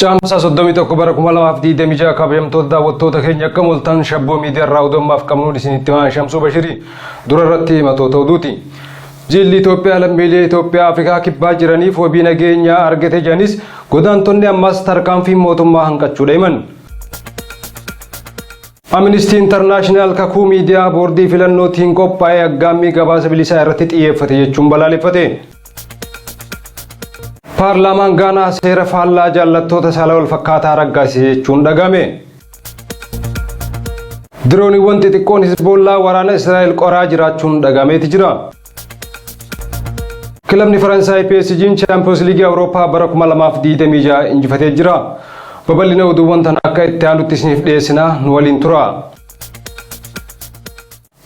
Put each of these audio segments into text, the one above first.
Caamsaa 31 bara 2026 kabajamtoota daawwattoota keenya akka mul'atan Shabboo Miidiyaa irraa oduu qabnuun isinitti himaa Shamsuu Bashirii dura irratti matoota oduuti. Jilli Itoophiyaa lammiilee Itoophiyaa Afrikaa kibbaa jiraniif wabii nageenyaa argate jedhanis godaantonni ammas tarkaanfii mootummaa hanqachuudha himan. Amnistii Intarnaashinaal kakuu miidiyaa boordii filannootiin qophaa'e aggaammii gabaasa bilisaa irratti xiyyeeffate jechuun balaaleffate. Paarlaamaan Gaanaa seera faallaa jaallattoota saala wal fakkaataa raggaasise jechuun dhagame. Dirooniiwwan xixiqqoon Hizboollaa waraana Israa'el qoraa jiraachuun dhagameeti jira. Kilabni Faransaay PSG'n Chaampiyoons Liigii Awurooppaa bara 2026 injifatee jira. Babal'ina oduuwwan tan akka itti aanutti isiniif dhiyeessinaa nu waliin tura.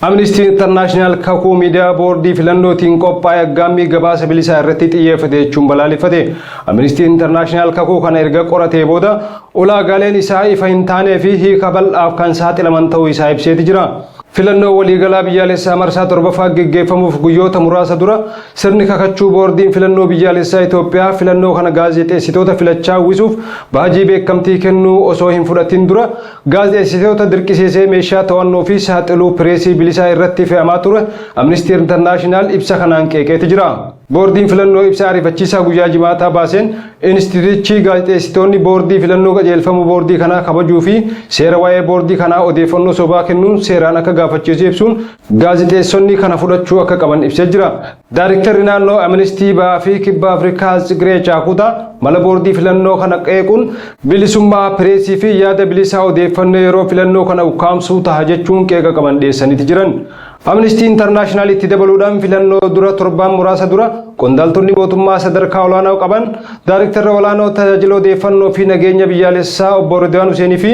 Amnistii Intarnaashinaal kakuu miidiyaa boordii filannootiin qophaa'e aggaammii gabaasa bilisaa irratti xiyyeeffate jechuun balaaleffate. Amnistii Intarnaashinaal kakuu kana erga qoratee booda ulaagaaleen isaa ifa hin taanee fi hiika bal'aaf kan saaxilaman ta'uu isaa ibseeti jira. Filannoo waliigalaa biyyaalessaa marsaa torbaffaa geggeeffamuuf guyyoota muraasa dura sirni kakachuu boordiin filannoo biyyaalessaa Itoophiyaa filannoo kana gaazexeessitoota filachaa uwwisuuf baajii beekamtii kennuu osoo hin fudhatin dura gaazexeessitoota dirqisiisee meeshaa to'annoo fi saaxiluu pireesii bilisaa irratti fe'amaa ture Amnistii Intarnaashinaal ibsa kanaan qeeqeeti jira. Boordiin filannoo ibsa ariifachiisaa guyyaa jimaataa baaseen Inistituutichi gaazexeessitoonni boordii filannoo qajeelfama boordii kanaa kabajuu fi seera waa'ee boordii kanaa odeeffannoo sobaa kennuun seeraan akka gaafachiisu ibsuun gaazexeessonni kana fudhachuu akka qaban ibsee jira. Daariktarri naannoo Amnistii Ba'aa fi Kibba Afrikaa Tsigiree Chaakutaa mala boordii filannoo kana qeequun bilisummaa pireesii fi yaada bilisaa odeeffannoo yeroo filannoo kana ukkaamsuu taha jechuun qeeqa qaban dhiyeessaniiti jiran. Amnistii Intarnaashinaal itti dabaluudhaan filannoo dura torbaan muraasa dura qondaaltonni mootummaa sadarkaa olaanaa qaban daariktarra olaanoo tajaajila odeeffannoo fi nageenya biyyaalessaa obbo Ridwaan Huseenii fi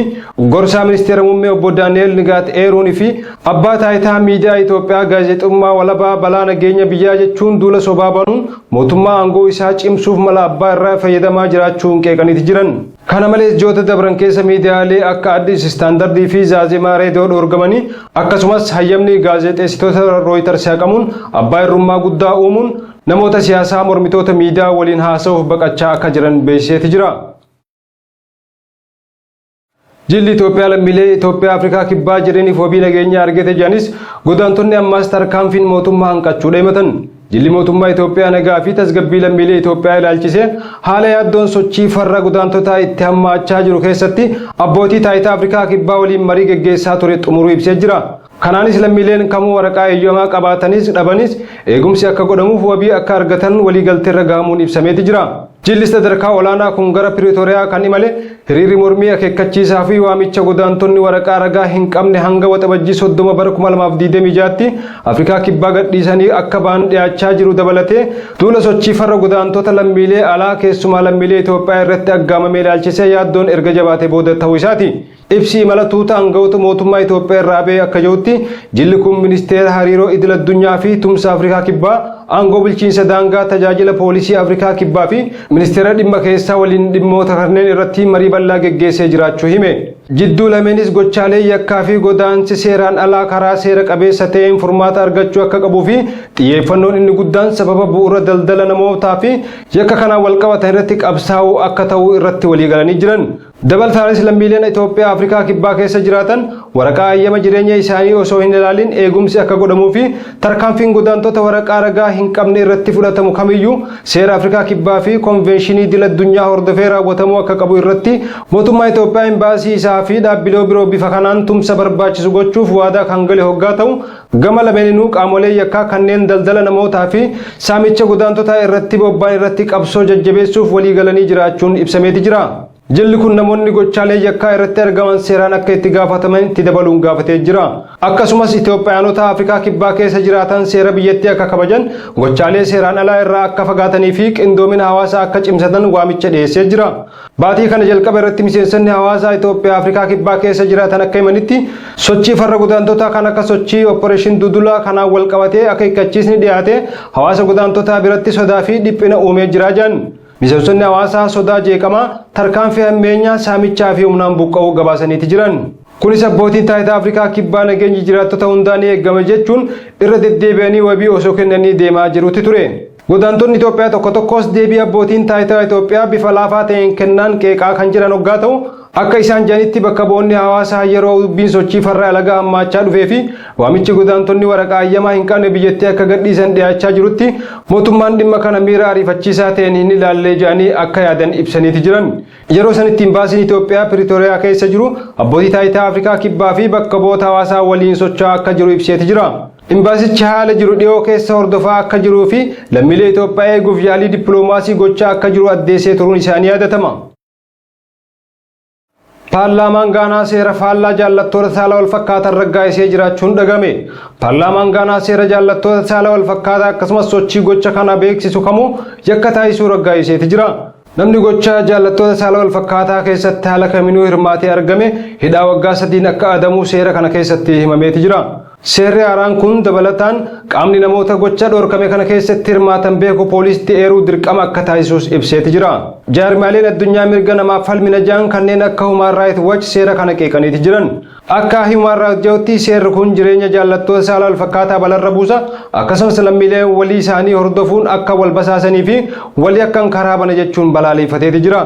gorsaa ministeera muummee obbo Daani'el Nigaat Eeruunii fi abbaa taayitaa miidiyaa Itoophiyaa gaazexummaa walabaa balaa nageenya biyyaa jechuun duula sobaa banuun mootummaa aangoo isaa cimsuuf mala abbaa irraa fayyadamaa jiraachuun qeeqaniiti jiran. Kana malees ji'oota dabran keessa miidiyaalee akka Addis Istaandardii fi Zaazemaa Reediyoo dhoorgamanii akkasumas hayyamni gaazexeessitoota Rooyiters haqamuun abbaa irrummaa guddaa uumuun namoota siyaasaa mormitoota miidiyaa waliin haasa'uuf baqachaa akka jiran beeksiseeti jira. Jilli Itoophiyaa lammiilee Itoophiyaa Afrikaa kibbaa jiraniif wabii nageenyaa argate jedhanis godaantonni ammaas tarkaanfiin mootummaa hanqachuudha himatan. Jilli mootummaa Itoophiyaa nagaa fi tasgabbii lammiilee Itoophiyaa ilaalchisee haala yaaddoon sochii farra godaantotaa itti hammaachaa jiru keessatti abbootii taayitaa Afrikaa kibbaa waliin marii geggeessaa ture xumuruu ibsee jira. Kanaanis lammiileen kamuu waraqaa eeyyamaa qabaatanis dhabanis eegumsi akka godhamuuf wabii akka argatan waliigalteerra gahamuun ibsameeti jira. Jilli sadarkaa olaanaa kun gara Piriitooriyaa kan imale hiriirri mormii akeekkachiisaa fi waamicha godaantonni waraqaa ragaa hin qabne hanga waxabajjii 30 bara 2026tti Afrikaa kibbaa gadhiisanii akka ba'an dhiyaachaa jiru dabalatee duula sochii farra godaantota lammiilee alaa keessumaa lammiilee Itoophiyaa irratti aggaamame ilaalchisee yaaddoon erga jabaate booda ta'uu isaati. Ibsi imala tuuta aangawoota mootummaa Itoophiyaa irraa ba'e akka jirutti jilli kun ministeera hariiroo idil addunyaa fi tumsa Afrikaa kibbaa aangoo bulchiinsa daangaa tajaajila poolisii Afrikaa kibbaa fi ministeera dhimma keessaa waliin dhimmoota kanneen irratti marii bal'aa geggeessee jiraachuu hime. Jidduu lameenis gochaalee yakkaa fi godaansi seeraan alaa karaa seera qabeessa ta'een furmaata argachuu akka qabuu fi xiyyeeffannoon inni guddaan sababa bu'uura daldala namootaa fi yakka kanaan walqabatan irratti qabsaa'uu akka ta'u irratti waliigalanii jiran. Dabalataanis lammiileen Itoophiyaa Afrikaa kibbaa keessa jiraatan waraqaa eeyyama jireenya isaanii osoo hin ilaalin eegumsi akka godhamuu fi tarkaanfiin godaantota waraqaa ragaa hin qabne irratti fudhatamu kamiyyuu seera Afrikaa kibbaa fi konveenshinii idil addunyaa hordofee raawwatamuu akka qabu irratti mootummaa Itoophiyaa imbaasii isaa fi dhaabbilee biroo bifa kanaan tumsa barbaachisu gochuuf waadaa kan gale hoggaa ta'u gama lameeninuu qaamolee yakkaa kanneen daldala namootaa fi saamicha godaantotaa irratti bobba'an irratti qabsoo jajjabeessuuf walii galanii jiraachuun ibsameeti jira. Jilli kun namoonni gochaalee yakkaa irratti argaman seeraan akka itti gaafataman itti dabaluun gaafatee jira. Akkasumas Itoophiyaanota Afrikaa kibbaa keessa jiraatan seera biyyattii akka kabajan, gochaalee seeraan alaa irraa akka fagaatanii fi qindoomina hawaasaa akka cimsatan waamicha dhiyeessee jira. Baatii kana jalqaba irratti miseensonni hawaasaa Itoophiyaa Afrikaa kibbaa keessa jiraatan akka himanitti sochii farra godaantotaa kan akka sochii Operation Dudulaa kanaan wal qabatee akeekkachiisni dhiyaate hawaasa godaantotaa biratti sodaa fi dhiphina uumee jira jedhan. Miseensonni hawaasaa sodaa jeeqamaa tarkaanfii hammeenyaa saamichaa fi humnaan buqqa'uu gabaasaniiti jiran. Kunis abbootiin taayitaa Afrikaa kibbaa nageenyi jiraattota hundaa ni eegama jechuun irra deddeebi'anii wabii osoo kennanii deemaa jirutti ture. Godaantonni Itoophiyaa tokko tokkos deebii abbootiin taayitaa Itoophiyaa bifa laafaa ta'een kennaan qeeqaa kan jiran hoggaa ta'u, akka isaan jedhanitti bakka bu'oonni hawaasaa yeroo dubbiin sochii farra alagaa hammaachaa dhufee fi waamichi godaantonni waraqaa ayyamaa hin qabne biyyattii akka gadhiisan dhiyaachaa jirutti mootummaan dhimma kana miira ariifachiisaa ta'een hin ilaallee jedhanii akka yaadan ibsaniiti jiran. Yeroo sanitti imbaasiin Itoophiyaa Piriitooriyaa keessa jiru abbootii taayitaa Afrikaa Kibbaa fi bakka bu'oota hawaasaa waliin socho'aa akka jiru ibseeti jira. Imbaasichi haala jiru dhiyoo keessa hordofaa akka jiruu fi lammiilee Itoophiyaa eeguuf yaalii dippiloomaasii gochaa akka jiru addeessee turuun isaanii yaadatama. Paarlaamaan Gaanaa seera faallaa jaallattoota saala wal fakkaatan raggaasisee jiraachuun dhagame. Paarlaamaan Gaanaa seera jaallattoota saala wal fakkaataa akkasumas sochii gocha kana beeksisu kamuu yakka taasisuu raggaasiseeti jira. Namni gocha jaallattoota saala wal fakkaataa keessatti haala kaminuu hirmaatee argame hidhaa waggaa 3n akka adamuu seera kana keessatti himameeti jira. Seerri haaraan kun dabalataan qaamni namoota gocha dhorkame kana keessatti hirmaatan beeku poolisitti eeruu dirqama akka taasisuus ibseeti jira. Jaarmaaleen addunyaa mirga namaaf falmina ja'an kanneen akka Human Rights Watch seera kana qeeqaniiti jiran. Akka Human Rights jedhutti seerri kun jireenya jaallattoota saala wal fakkaataa balarra buusa, akkasumas lammiileen walii isaanii hordofuun akka wal basaasanii fi walii akkan karaa bana jechuun balaaleffateeti jira.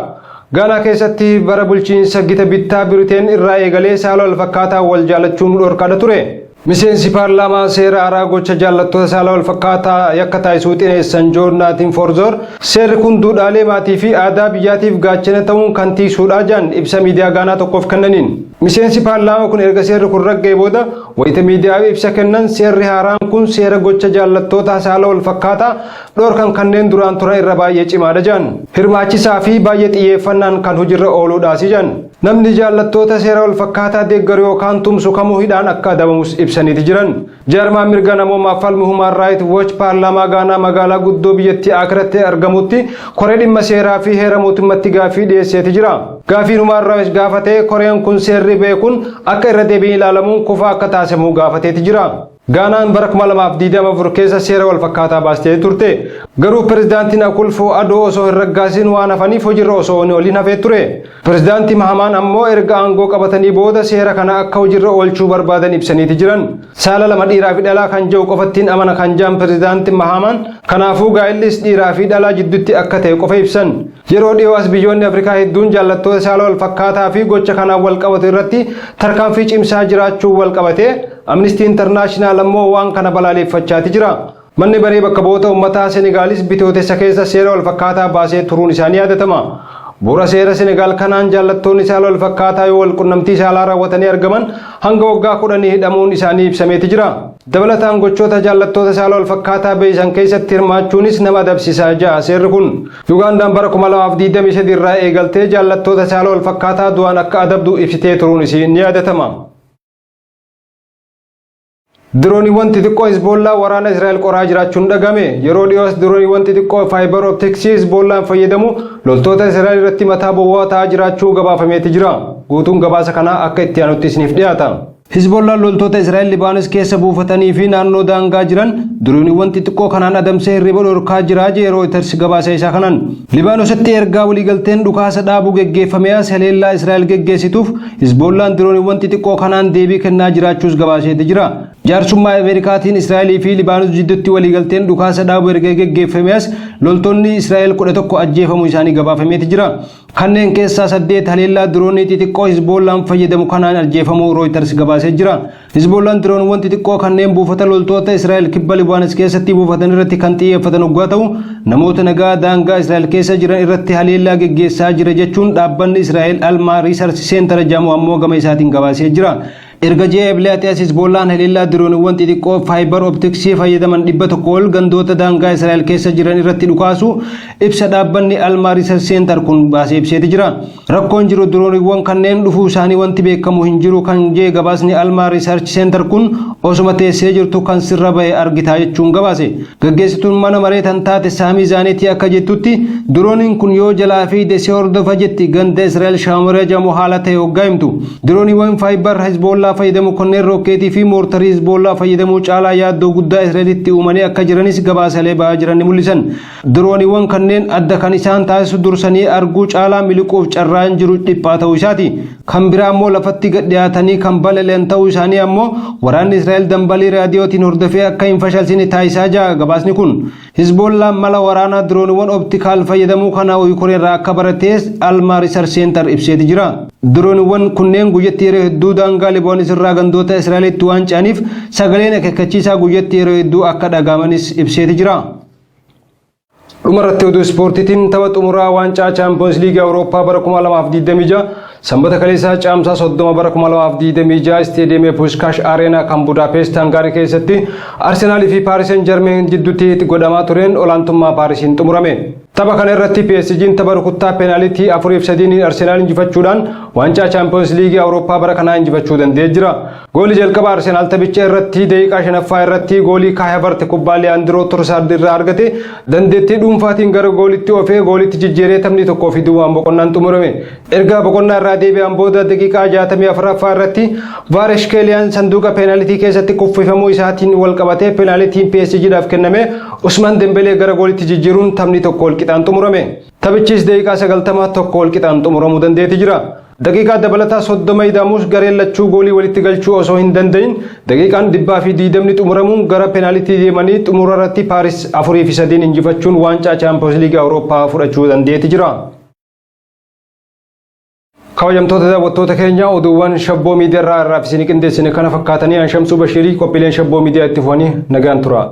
Gaanaa keessatti bara bulchiinsa gita bittaa Biriteen irraa eegalee saala wal fakkaataa wal jaalachuun dhorkaadha ture. Miseensi paarlaamaa seera haaraa gocha jaallattoota saala wal fakkaataa yakka taasisuu xineessan Joon Naatiin Foorzoor seerri kun duudhaalee maatii fi aadaa biyyaatiif gaachana ta'uun kan tiisuudha jedhan ibsa miidiyaa Gaanaa tokkoof kennaniin. Miseensi paarlaamaa kun erga seerri kun ragga'e booda wayita miidiyaaf ibsa kennan seerri haaraan kun seera gocha jaallattoota saala wal fakkaataa dhorkan kanneen duraan turan irra baay'ee cimaadha jedhan. Hirmaachisaa fi baay'ee xiyyeeffannaan kan hojiirra ooluudhaas jedhan. Namni jaallattoota seera wal fakkaataa deeggaru yookaan tumsu kamuu hidhaan akka adabamus ibsaniiti jiran. Jaarmaan mirga namoomaaf falmu Human Rights Watch paarlaamaa Gaanaa magaalaa guddoo biyyattii Akiraatti argamutti koree dhimma seeraa fi heera mootummatti gaaffii dhiyeesseeti jira. Gaaffiin Human Rights gaafatee koreen kun seerri beekuun akka irra deebiin ilaalamuun kufaa akka taasifamu gaafateeti jira. Gaanaan bara 2024 keessa seera wal fakkaataa baastee turte. Garuu pirezidaantiin Akulfoo Adoo osoo hin raggaasiin waan hafaniif hojiirra osoo hin ooliin hafee ture. Pirezidaantii Mahamaan ammoo erga aangoo qabatanii booda seera kana akka hojiirra oolchuu barbaadan ibsaniiti jiran. Saala lama dhiiraa fi dhalaa kan jiru qofattiin amana kan jedhan pirezidaantii Mahamaan, kanaafuu gaa'ellis dhiiraa fi dhalaa jidduutti akka ta'e qofa ibsan. Yeroo dhiyoo as biyyoonni Afrikaa hedduun jaallattoota saala wal fakkaataa fi gocha kanaan wal qabatu irratti tarkaanfii cimsaa jiraachuu wal qabatee Amnesty International ammoo waan kana balaaleffachaati jira. Manni baree bakka bu'oota uummataa Senegaalis bitootessa keessa seera wal fakkaataa baasee turuun isaanii yaadatama. Bu'uura seera Senegaal kanaan jaallattoonni saala wal fakkaataa yoo wal qunnamtii saalaa raawwatanii argaman hanga waggaa 10 hidhamuun isaanii ibsameeti jira. Dabalataan gochoota jaallattoota saala wal fakkaataa beeysan keessatti hirmaachuunis nama adabsiisaa ja'a seerri kun. Yugaandaan bara 2023 irraa eegaltee jaallattoota saala wal fakkaataa du'aan akka adabdu ibsitee turuun isii ni yaadatama. Dirooniiwwan xixiqqoo Hizboollaa waraana Israa'el qoraa jiraachuun dhagame. Yeroo dhiyoos dirooniiwwan xixiqqoo fiber opticsii Hizboollaan fayyadamu loltoota Israa'el irratti mataa bowwaa ta'aa jiraachuu gabaafameeti jira. Guutuun gabaasa kanaa akka itti aanutti isiniif dhiyaata. Hizboollaan loltoota Israa'el Libaanos keessa buufatanii fi naannoo daangaa jiran dirooniiwwan xixiqqoo kanaan adamsee hirriba dhorkaa jira jee Reuters gabaasa isaa kanaan. Libaanositti ergaa waliigalteen dhukaasa dhaabuu geggeeffamee as haleellaa Israa'el geggeessituuf Hizboollaan dirooniiwwan xixiqqoo kanaan deebii kennaa jiraachuus gabaaseeti jira. Jaarsummaa Ameerikaatiin Israa'elii fi Libaanos jidduutti waliigalteen dhukaasa dhaabuu erga geggeeffamee as loltoonni Israa'el 11 ajjeefamuu isaanii gabaafameeti jira. Kanneen keessaa 8 haleellaa diroonii xixiqqoo Hizboollaan fayyadamu kanaan ajjeefamuu Reuters gabaasee jira. Hizboollaan dirooniiwwan xixiqqoo kanneen buufata loltoota Israa'el kibba Libaanos keessatti buufatan irratti kan xiyyeeffatan hoggaa ta'u, namoota nagaa daangaa Israa'el keessa jiran irratti haleellaa geggeessaa jira jechuun dhaabbanni Israa'el Almaa Research Center jedhamu ammoo gama isaatiin gabaasee jira. Erga ji'a Ebilaatti as Hizboollaan haleellaa dirooniiwwan xixiqqoo fiber opticsii fayyadaman 100 ol gandoota daangaa Israa'el keessa jiran irratti dhukaasu ibsa dhaabbanni Almaa Research Center kun baasee ibseeti jira. Rakkoon jiru dirooniiwwan kanneen dhufuu isaanii wanti beekamu hin jiru kan jee gabaasni Almaa Research Center kun osuma teessee jirtu kan sirra bahe argitaa jechuun gabaase. Gaggeessituun mana maree tan taate Saamii Zaaneetii akka jettutti dirooniin kun yoo jalaa fiide si hordofa jetti ganda Israa'el Shaamuraa jedhamu haala ta'e hoggaa himtu. Dirooniiwwan fiber Hizboollaa fayyadamu kunneen rookeetii fi moortarii Hizboollaa fayyadamuu caalaa yaaddoo guddaa Israa'elitti uumanii akka jiranis gabaasalee ba'aa jiran ni mul'isan. Dirooniiwwan kanneen adda kan isaan taasisu dursanii arguu caalaa miliquuf carraan jiru dhiphaa ta'uu isaati. Kan biraa ammoo lafatti gad dhiyaatanii kan balali'an ta'uu isaanii ammoo waraanni Israa'el dambalii raadiyootiin hordofee akka hin fashalsine taasisaa jira gabaasni kun. Hizboollaan mala waraanaa dirooniiwwan optical fayyadamuu kana Yukureen irraa akka baratees Alma Research Center ibseeti jira. Dirooniiwwan kunneen guyyatti yeroo hedduu daangaa Libaanos irraa gandoota Israa'elitti waan ce'aniif sagaleen akeekkachiisaa guyyatti yeroo hedduu akka dhaga'amanis ibseeti jira. Dhumarratti oduu ispoortiitiin, tapha xumuraa waancaa Chaampiyoons Liigii Awurooppaa bara 2026 Sanbata kaleessaa Caamsaa 30 bara 2026 isteediyeemii Puuskaash Areenaa kan Budaapest Hangaarii keessatti Arsenaalii fi Paaris Saint Germain jidduutti godhamaa tureen olaantummaa Paarisiin xumurame. Tapha kana irratti PSG'n tapha rukuttaa peenaalitii 4-3 Arsenaal injifachuudhaan waancaa Chaampiyoons Liigii Awurooppaa bara kanaa injifachuu danda'ee jira. Goolii jalqaba Arsenaal taphicha irratti daqiiqaa shanaffaa irratti goolii Kai Havertz kubbaa Leandro Trossard irraa argate dandeettii dhuunfaatiin gara goolitti oofee goolitti jijjiiree taphni 1-0 boqonnaan xumurame. Erga boqonnaa irraa deebi'an booda daqiiqaa 64ffaa irratti Kvaratskheeliyaan sanduuqa peenaalitii keessatti kuffifamuu isaatiin wal qabatee peenaalitiin PSGdhaaf kenname Usmaan Dembelee gara goolitti jijjiiruun taphni tokko wal qixaan xumurame. Taphichis daqiiqaa 90 tokko wal qixaan xumuramuu dandeetti jira. Daqiiqaa dabalataa 30 idaamus gareen lachuu goolii walitti galchuu osoo hin danda'in daqiiqaan 120 xumuramuun gara peenaalitii deemanii xumura irratti Paaris 4-3 injifachuun waancaa Chaampiyoons Liigii Awurooppaa fudhachuu dandeetti jira. Kabajamtoota daawwattoota keenya, oduuwwan Shabboo Miidiyaa irraa isinii qindeessine kana fakkaatanii. Anshamsuu Bashiirii, qophiileen Shabboo Miidiyaa itti fufanii nagaan tura.